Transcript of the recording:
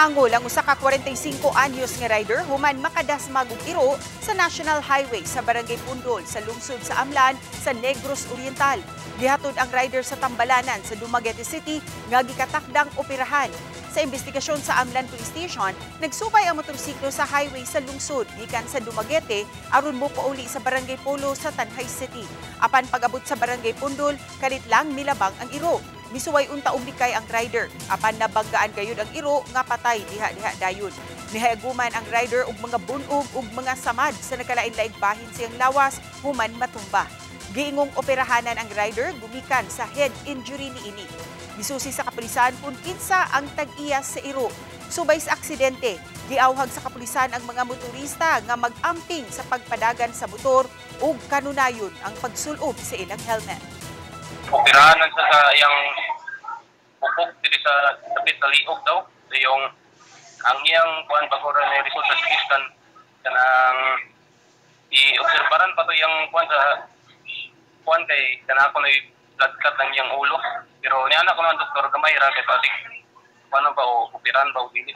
Niangol ang usa ka 45 anyos nga rider human makadasmag og iro sa National Highway sa Barangay Pundol sa lungsod sa Amlan sa Negros Oriental. Gihatod ang rider sa Tambalanan sa Dumaguete City nga gikatakdang operahan. Sa investigasyon sa Amlan Police Station, nagsupay ang motorsiklo sa highway sa lungsod gikan sa Dumaguete aron mopauli sa Barangay Polo sa Tanjay City. Apan pag-abot sa Barangay Pundol, kalit lang milabang ang iro. Misuway unta og likay ang rider. Apan nabanggaan gayud ang iro nga patay diha-diha dayon. Nihayaguman ang rider og mga bunog ug mga samad sa nagkalain-laing bahin siyang lawas human matumba. Giingong operahanan ang rider gumikan sa head injury niini. Gisusi sa kapulisan kung kinsa ang tag-iya sa iro. Subay sa aksidente, giawhag sa kapulisan ang mga motorista nga mag-amping sa pagpadagan sa motor ug kanunayon ang pagsulob sa ilang helmet. Operahanan sa iyang pupok diri sa dapit sa liog daw. So yung ang iyang kuan, bago ra ni result sa CT scan, kanang i-obserbaran pa to iyang kuan sa kuan kay kanang ako na blood clot ang iyang ulo. Pero niana ko ang doktor, gamay ra kay pasig kuan ba o operahan ba o dili.